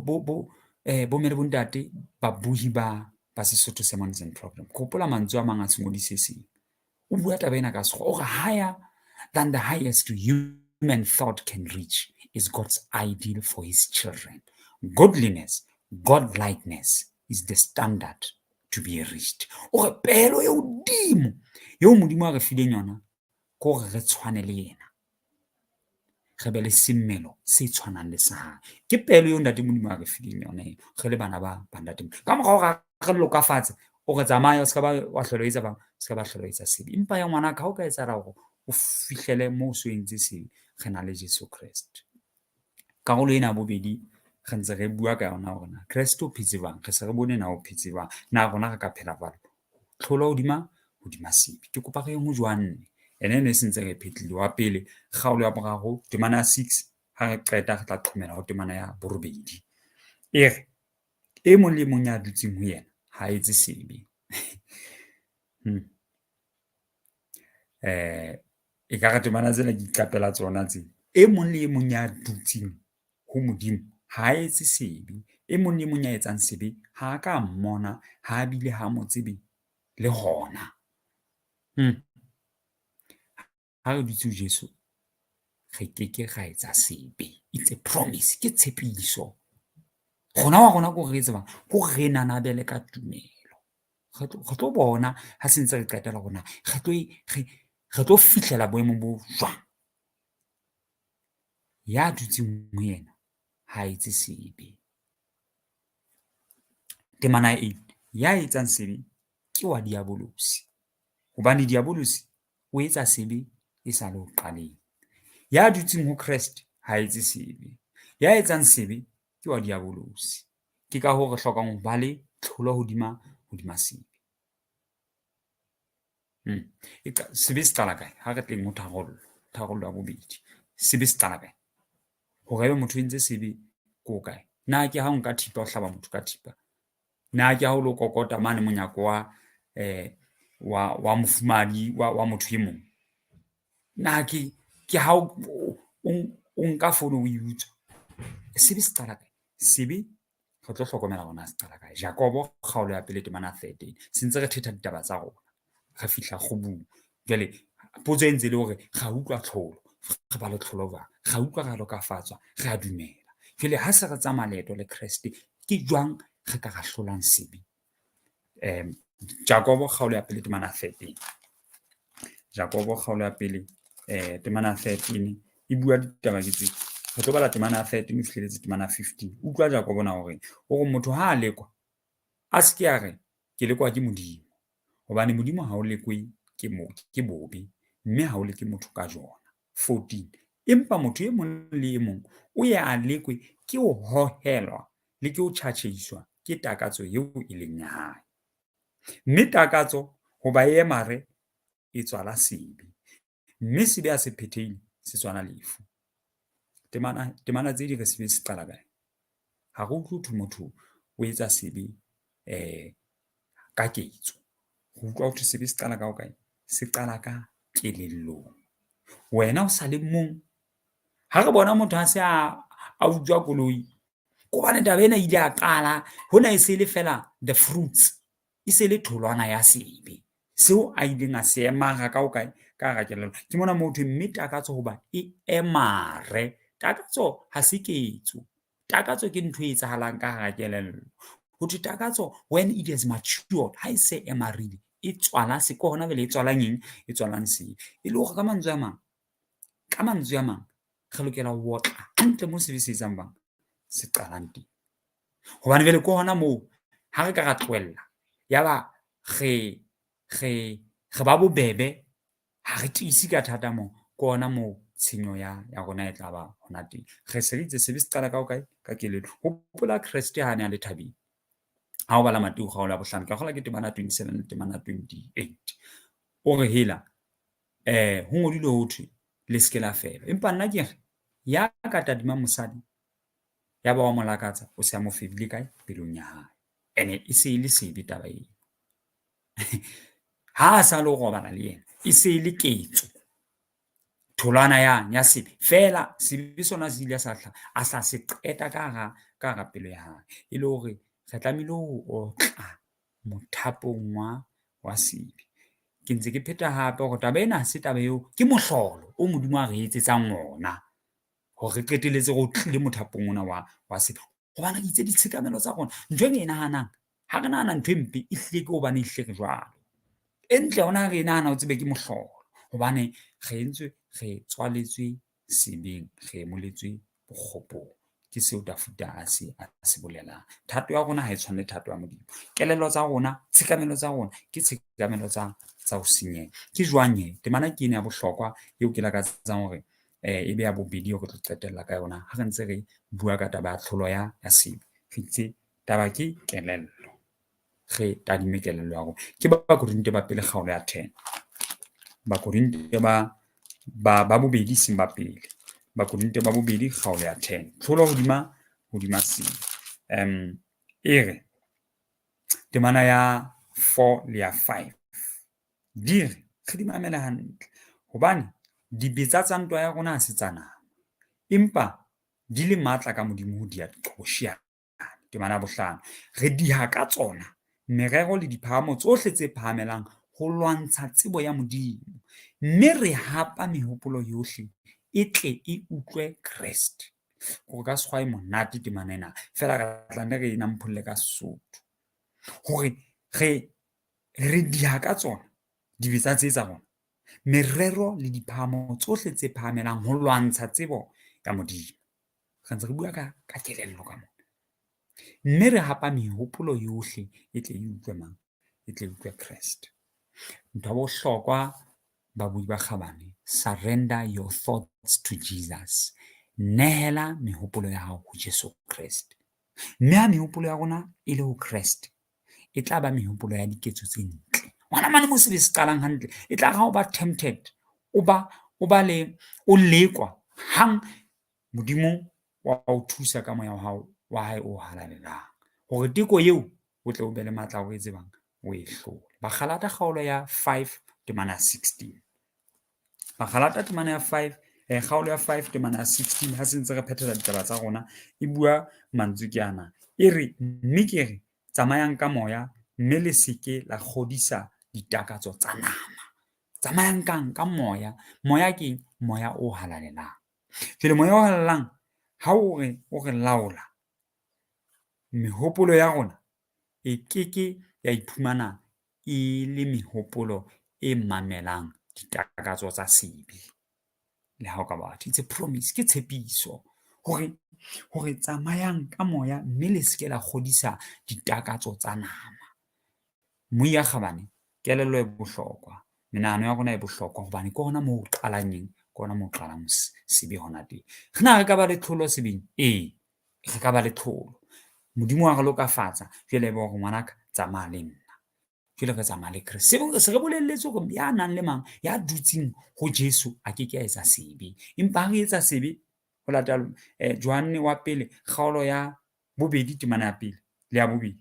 bomme le bontate babohi ba Sesotho Sermons and Program. Ke hopola mantswe a mang a sengodi se seng. O bua taba ena ka Sekgowa, o re higher than the highest human thought can reach is God's ideal for his children. Godliness, godlikeness is the standard to be reached. O re pehelo e hodimo eo Modimo a re fileng yona ke hore re tshwane le yena. Re be le semelo se tshwanang le sa hae. Ke pehelo eo Ntate Modimo a re fileng yona eo, re le bana ba Ntate Modimo. Ka mora hore re lokafatse, o re tsamaya o se ka ba wa hlola o etsa bang, o se ka ba hlola o etsa sebe. Empa ya ngwanaka ha o ka etsahala hore o fihlele moo o so entse sebe, re na le Jesu Kreste. Karolo ena ya bobedi Re ntse re bua ka yona hore na Kreste o phetse jwang, re se re bone na o phetse jwang, na rona re ka phela jwalo. Tlholo hodima hodima sebe. Ke kopa re yeng ho Johanne, ene e ne se ntse re e phetlile. Wa pele kgaolo ya boraro temana ya six, ha re qeta re tla qhomela ho temana ya borobedi. E re, e mong le e mong ya dutseng ho yena ha a etse sebe. Ekare temana tsena ke iqapela tsona tse. E mong le e mong ya dutseng ho Modimo ha a etse sebe. E mong le e mong ya etsang sebe ha a ka a mmona, ha a bile ha a mo tsebe le hona. Ha re dutse ho Jesu, re ke ke ra etsa sebe. It's a promise, ke tshepiso. Rona wa rona ke hore re etse jwang? Ke hore re nanabele ka tumelo. Re tlo bona ha se ntse re qetela hore na re tlo fihlela boemong bo jwang. Ya dutseng ho yena ha a etse sebe. Temana ya eight, ya etsang sebe ke wa diabolosi, hobane diabolosi o etsa sebe e sa le ho qaleng. Ya dutseng ho Kreste ha a etse sebe. Ya etsang sebe ke wa diabolosi. Ke ka hoo re hlokang ho ba le tlholo hodima hodima sebe. Sebe se qala kae? Ha re tleng ho tharollo, tharollo ya bobedi. Sebe se qala kae? Hore ebe motho o entse sebe ke ho kae? Na ke ha o nka thipa o hlaba motho ka thipa? Na ke ha o lo kokota mane monyako wa wa mofumahadi wa motho e mong? Na ke ha o nka fono o e utswa? Sebe se qala kae? Sebe re tlo hlokomela hore na se qala kae. Jakobo kgaolo ya pele temana 13. Se ntse re thetha ditaba tsa rona. Re fihla kgubung. Jwale potso e ntse e le hore ra utlwa tlholo, re ba le tlholo jwang? Ra utlwa ra lokafatswa, re a dumela. Jwale ha se re tsamaya leeto le Kreste, ke jwang re ka ra hlolang sebe? Jakobo kgaolo ya pele temana 13. Jakobo kgaolo ya pele temana 13 e bua ditaba ke tse. Re tlo bala temana ya 13 ho fihleletse temana ya 15. Utlwa Jakobo na hore o re motho ha a lekwa a se ke a re ke lekwa ke Modimo, hobane Modimo ha o lekwe ke ke bobe, mme ha o leke motho ka jona. 14. Empa motho e mong le e mong o ye a lekwe ke ho hohelwa le ke ho tjhatjheiswa ke takatso eo e leng ya hae. Mme takatso hoba e emare e tswala sebe, mme sebe ha se phethehile se tswala lefu. Temana temana tse di re sebe se qala kae? Ha re utlwe ho thwe motho o etsa sebe ka ketso. Re utlwa ho thwe sebe se qala ka ho kae? Se qala ka kelellong. Wena o sa le mong, ha re bona motho a se a utswa koloi, ke hobane taba ena e ile ya qala hona e se le feela the fruits, e se le tholwana ya sebe. Seo a ileng a se emara ka ho kae? Ka hara kelello. Ke mona moo ho thweng mme takatso hoba e emare. Takatso ha se ketso. Takatso ke ntho e etsahalang ka hara kelello. Ho thwe takatso when it has matured, ha e se emarile, e tswala se, ke hona jwale e tswalang eng? E tswalang sebe. E le hore ka mantswe a mang, ka mantswe a mang, re lokela ho otla hantle moo sebe se etsang jwang? Se qalang teng. Hobane jwale ke hona moo ha re ka ra tlohella, yaba re re re ba bobebe, ha re tiise ka thata moo, ke hona moo tshenyo ya ya rona e tla ba hona teng. Re se re itse sebe se qala ka ho kae? Ka kelello. Hopola Kreste ha a ne a le thabeng. Ha o bala Mateu kgaolo ya bohlano, ke a kgolwa ke temana 27 le temana 28. O re hela, ho ngodilwe ho thwe le se ke la feba. Empa nna ke re, ya ka tadimang mosadi ya ba wa mo lakatsa, o se a mo febile kae? Pelong ya hae. Ene e se e le sebe taba eo. Ha a sa lo robala le yena, e se e le ketso. Tholwana yang ya sebe. Feela sebe sona se ile sa hla, a sa se qeta ka hara ka hara pelo ya hae. E le hore re tlamehile ho otla mothapong wa wa sebe. Ke ntse ke pheta hape hore taba ena ha se taba eo, ke mohlolo o Modimo a re etsetsang ona hore re qetelletse re otlile mothapong ona wa wa sebe. Hobane re itse ditshekamelo tsa rona, ntho e re e nahanang, ha re nahana ntho e mpe, ehlile ke hobane ehlile re jwalo. E ntle hona ha re e nahana o tsebe ke mohlolo, hobane re entswe, re tswaletswe sebeng, re emoletswe bokgopong. Ke seo Dafida a se a se bolelang. Thato ya rona ha e tshwane le thato ya Modimo. Kelello tsa rona, tshekamelo tsa rona ke tshekamelo tsa tsa ho senyeha. Ke jwang he? Temana ke ena ya bohlokwa eo ke lakatsang hore E be ya bobedi eo re tlo qetella ka yona ha re ntse re bua ka taba ya tlholo ya sebe. Re itse taba ke kelello, re tadime kelello ya rona. Ke Bakorinte ba pele kgaolo ya 10. Bakorinte ba bobedi seng ba pele. Bakorinte ba bobedi kgaolo ya 10. Tlholo hodima sebe. E re temana ya 4 le ya 5. Di re, re di mamele hantle hobane dibetsa tsa ntwa ya rona ha se tsa nama, empa di le matla ka Modimo ho diha diqhobosheane. Temana ya bohlano, re diha ka tsona merero le diphahamo tsohle tse phahamelang ho lwantsha tsebo ya Modimo, mme re hapa mehopolo yohle e tle e utlwe Kreste. Hore ka sekgowa e monate temana ena, feela re tla nne re e nampholle ka Sesotho. Hore re diha ka tsona dibetsa tse tsa rona, merero le diphahamo tsohle tse phahamelang ho lwantsha tsebo ya Modimo. Re ntse re bua ka kelello ka mona. Mme re hapa mehopolo yohle e tle e utlwe mang? E tle e utlwe Kreste. Ntho ya bohlokwa babui ba kgabane, surrender your thoughts to Jesus. Nehela mehopolo ya hao ho Jesu Kreste. Mme ha mehopolo ya rona e le ho Kreste, e tla ba mehopolo ya diketso tse ntle. Hona mane moo sebe se qalang hantle, e tla re ha o ba tempted, o lekwa hang, Modimo wa o thusa ka moya wa hao wa hae o halalelang hore teko eo o tle o be le matla a o e tsebang o e hlole. Bagalata kgaolo ya 5 temana ya 16. Bagalata temana ya 5, kgaolo ya 5 temana ya 16, ha se ntse re phethela ditaba tsa rona, e bua mantswe ke ana. E re, mme ke re, tsamayang ka moya, mme le se ke la kgodisa ditakatso tsa nama. Tsamayang kang? Ka moya. Moya ke eng? Moya o halalelang. Jwale moya o halalelang ha o re laola, mehopolo ya rona e keke ya iphumana e le mehopolo e mamelang ditakatso tsa sebe. Le ha o ka batho, it's a promise, ke tshepiso hore tsamayang ka moya mme le se ke la kgodisa ditakatso tsa nama. Moya kgabane, kelello e bohlokwa, menahano ya rona e bohlokwa hobane ke hona moo o qalang eng, ke hona moo o qalang sebe hona teng. Re na re ka ba le tlholo sebeng? Ee, re ka ba le tlholo. Modimo wa re lokafatsa, jwale e be hore ngwanaka tsamaya le nna. Jwale re tsamaya le Kreste. Se re bolelletse hore ya nang le mang, ya dutseng ho Jesu a ke ke a etsa sebe. Empa ha re etsa sebe, ho latela Johanne wa pele, kgaolo ya bobedi, temana ya pele le ya bobedi,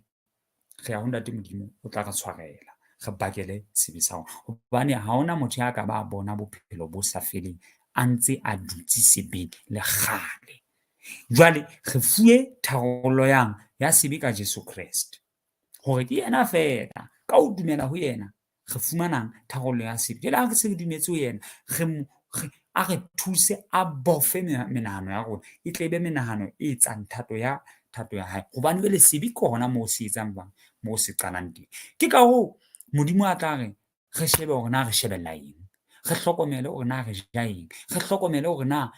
re ya ho Ntate Modimo, o tla re tshwarela, re bakele sebe sa rona. Hobane ha hona motho ya ka ba bona bophelo bo sa feleng a ntse a dutse sebeng le kgale. Jwale re fuwe tharollo yang ya sebe ka Jesu Kreste. Hore ke yena feela, ka ho dumela ho yena, re fumanang tharollo ya sebe. Jwale ha re se re dumetse ho yena, a re thuse, a bofe menahano ya rona, e tle e be menahano e etsang thato ya hae. Hobane jwale sebe ke hona moo se etsang jwang, moo se qalang teng. Ke ka hoo Modimo a tla re, re shebe hore na re shebella eng, re hlokomele hore na re ja eng, re hlokomele hore na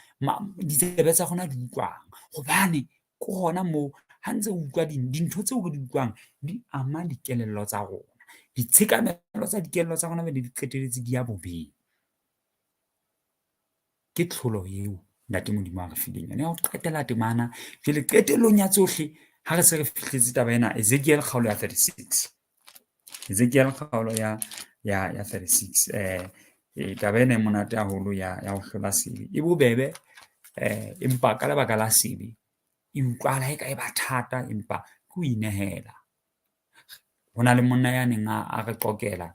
ditsebe tsa rona di utlwang. Hobane ke hona moo ha ntse o utlwa dintho tseo re di utlwang di ama dikelello tsa rona. Ditshekamelo tsa dikelello tsa rona jwale di qetelletse di ya bobeng. Ke tlholo eo Ntate Modimo a re fileng yona. Ya ho qetela temana, jwale qetellong ya tsohle ha re se re fihletse taba ena, Ezekiel kgaolo ya 36. Ezekiel kgaolo ya 36. Taba ena e monate haholo ya ho hlola sebe. E bobebe, empa ka lebaka la sebe e utlwahala eka e ba thata, empa ke ho inehela. Ho na le monna ya neng a re qoqela,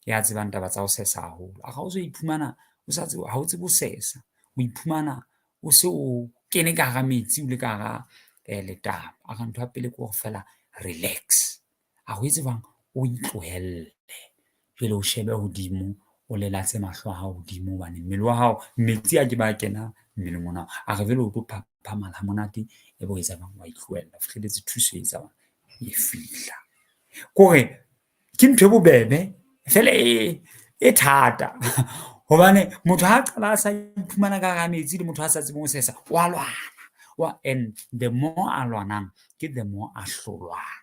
ya tsebang taba tsa ho sesa haholo. A re ha o so iphumana o sa tsebe, ha o tsebe ho sesa, o iphumana o se o kene ka hara metsi, o le ka hara letamo. A re ntho ya pele ke hore feela relax. A ho etse jwang? O itlohelle. Jwale o shebe hodimo, o lelatse mahlo a hao hodimo hobane mmele wa hao, metsi a ke ba kena mmeleng ona. A re jwale o tlo phaphamala ha monate, e be o etsa jwang? Wa itlohella, o fihlelletse thuso e etsa jwang? E fihla. Ke hore ke ntho e bobebe, feela e thata. Hobane motho ha qala a sa iphumana ka hara metsi le motho a sa tsebeng ho sesa, wa lwana. And the more a lwanang, ke the more a hlolwang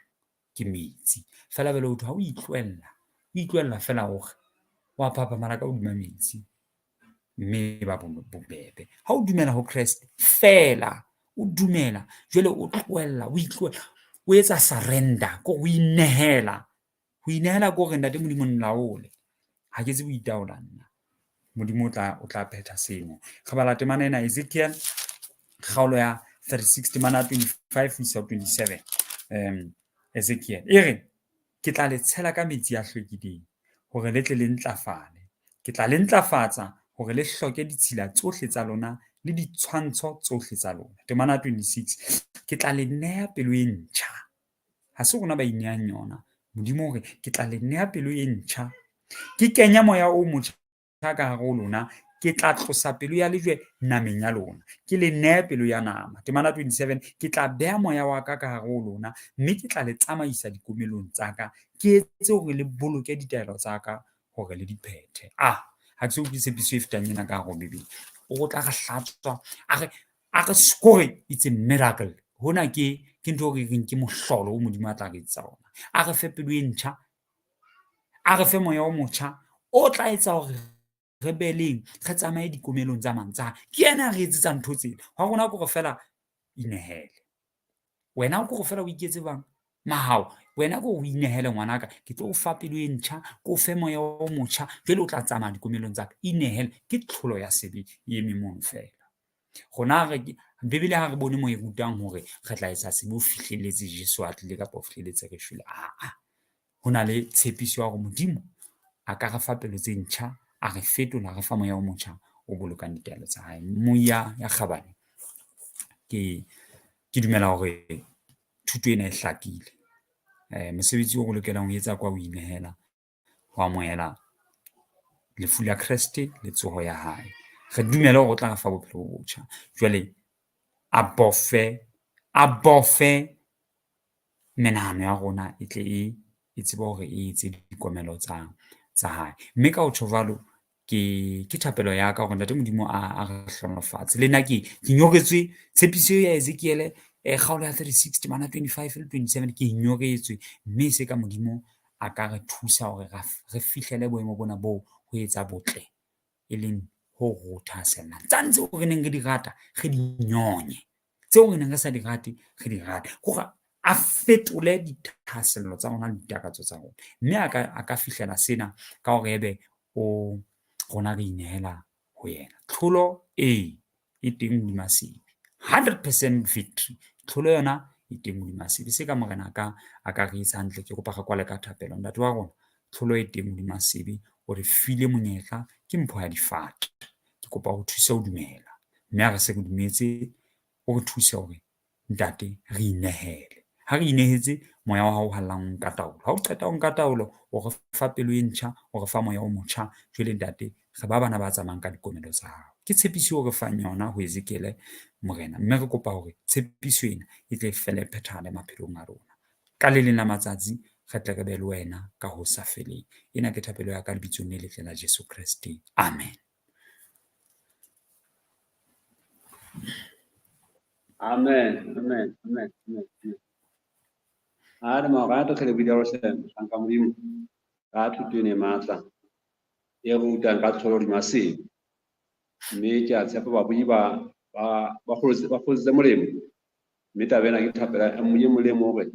ke metsi. Feela jwale ho thwe ha o itlohella, o itlohella feela hore wa phaphamala ka hodima metsi. Mme e ba bobebe. Ha o dumela ho Kreste feela, o dumela, jwale o tlohella, o itlohella, o etsa surrender, ke hore o inehela. Ho inehela ke hore Ntate Modimo nlaole. Ha ke tsebe ho itaola nna. Modimo o tla phetha seno. Re bala temana ena Ezekiel kgaolo ya 36 temana ya 25 ho isa ho 27. Ezekiel e re, ke tla le tshela ka metsi a hlwekileng hore le tle le ntlafale. Ke tla le ntlafatsa hore le hloke ditshila tsohle tsa lona le ditshwantsho tsohle tsa lona. Temana ya 26, ke tla le neha pelo e ntjha. Ha se rona ba inehang yona. Modimo o re, ke tla le neha pelo e ntjha. Ke kenya moya o motjha ka hare ho lona. Ke tla tlosa pelo ya lejwe nameng ya lona. Ke le nehe pelo ya nama. Temana 27, ke tla beha moya wa ka ka hare ho lona, mme ke tla le tsamaisa dikomelong tsa ka. Ke etse hore le boloke ditaelo tsa ka hore le di phethe. Ah, ha ke so utlwe tshepiso e fetang ena ka hare ho Bibele. O tla re hlatswa, a re kore it's a miracle. Hona ke ntho e re reng ke mohlolo o Modimo a tla re etsetsa ona. A re fe pelo e ntjha, a re fe moya o motjha o tla etsa hore re be leng, re tsamaye dikomelong tsa mang tsa. Ke yena a re etsetsang ntho tsena. Hwa rona ke hore feela inehele. Wena ke hore feela o iketse bang mahao. Wena ke hore o inehele ngwanaka. Ke tlo o fa pelo e ntjha, ke o fe moya o motjha, jwale o tla tsamaya dikomelong tsa ka. Inehele. Ke tlholo ya sebe e eme mono feela. Rona re Bibele ha re bone mo e rutang hore re tla etsa sebe ho fihlelletse Jesu a tlile kapa ho fihlelletse re shwele. Aa. Ho na le tshepiso ya hore Modimo a ka re fa pelo tse ntjha, a re fetola, a re fa moya o motjha o bolokang ditaelo tsa hae. Moya ya kgabane, ke dumela hore thuto ena e hlakile. Mosebetsi o re lokelang ho etsa kwa ho inehela, ho amohela lefu la Kreste le tsoho ya hae. Re dumele hore o tla re fa bophelo bo botjha. Jwale a bofe menahano ya rona e tle e tsebe hore e etse dikomelo tsa hae. Mme ka ho tjho jwalo, ke thapelo ya ka hore Ntate Modimo a re hlohonolofatse. Le nna ke nyoretswe tshepiso ya Ezekiel kgaolo ya 36 temana 25 le 27, ke nyoretswe. Mme e se ka Modimo a ka re thusa hore re fihlele boemo bona boo ho etsa botle e leng ho re thahasellang. Tsane tseo re neng re di rata, re di nyonye. Tseo re neng re sa di rate, re di rate. Hore a fetole dithahasello tsa rona le ditakatso tsa rona. Mme a ka fihlela sena ka hore ebe o rona re inehela ho yena. Tlholo e e teng hodima sebe. 100% victory. Tlholo yona e teng hodima sebe. Se ka Morena a ka re etsa hantle. Ke kopa re kwale ka thapelo. Ntate wa rona, tlholo e teng hodima sebe. O re file monyetla, ke mpho ya difate. Ke kopa o thuse ho dumela. Mme ha re se re dumetse, o re thuse hore Ntate re inehele. Ha re inehetse, moya wa hao o hallang o nka taolo. Ha o qeta ho nka taolo, o re fa pelo e ntjha, o re fa moya o motjha. Jwale Ntate, re ba bana ba tsamayang ka dikomelo tsa hao. Ke tshepiso eo re fang yona ho Ezekiel Morena. Mme re kopa hore tshepiso ena e tle fele phethahale maphelong a rona. Ka le leng la matsatsi re tle re be le wena ka ho sa feleng. Ena ke thapelo ya ka lebitsong le letle la Jesu Kreste. Amen. Amen. Amen. Amen. Amen. Amen. A re maorato tlhe le bile hle mohlanka Modimo ka thuto ena e matla e rutang ka tlholo hodima sebe. Mme ke a tshepa babui ba kgolotse molemo. Mme taba ena ke thapela e mong e mong le hore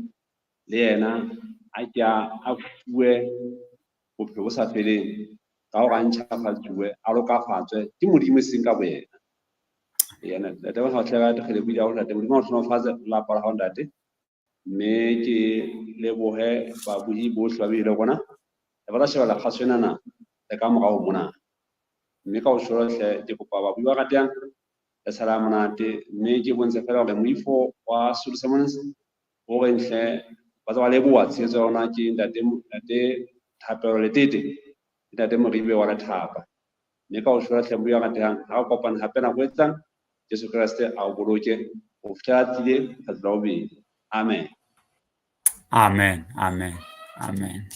le yena a ke a fuwe bophelo bo sa feleng ka hore a ntjhafatsuwe, a lokafatswe ke Modimo e seng ka boyena. Yena ntate wa hle ka tlhele bile hore ntate Modimo a hlohonolofatse lelapa la hao ntate. Mme ke lebohe babuhi bohle ba bile rona. Re batla shebella kgaso enana le ka morao mona. Mme ka ho tjho hle ke kopa babuhi ba ratehang le sala monate. Mme ke bontshe feela hore moifo wa Sotho Sermons o reng hle ba tsa ba leboha tshehetso ya rona ke ntate Thapelo Letete le ntate Moribe wa Lethapa. Mme ka ho tjho hle mobuhi ya ratehang ha re kopane hape nako e tlang, Jesu Kreste a o boloke ho fihlela a tlile kgetlo la bobedi. Amen. Amen. Amen. Amen.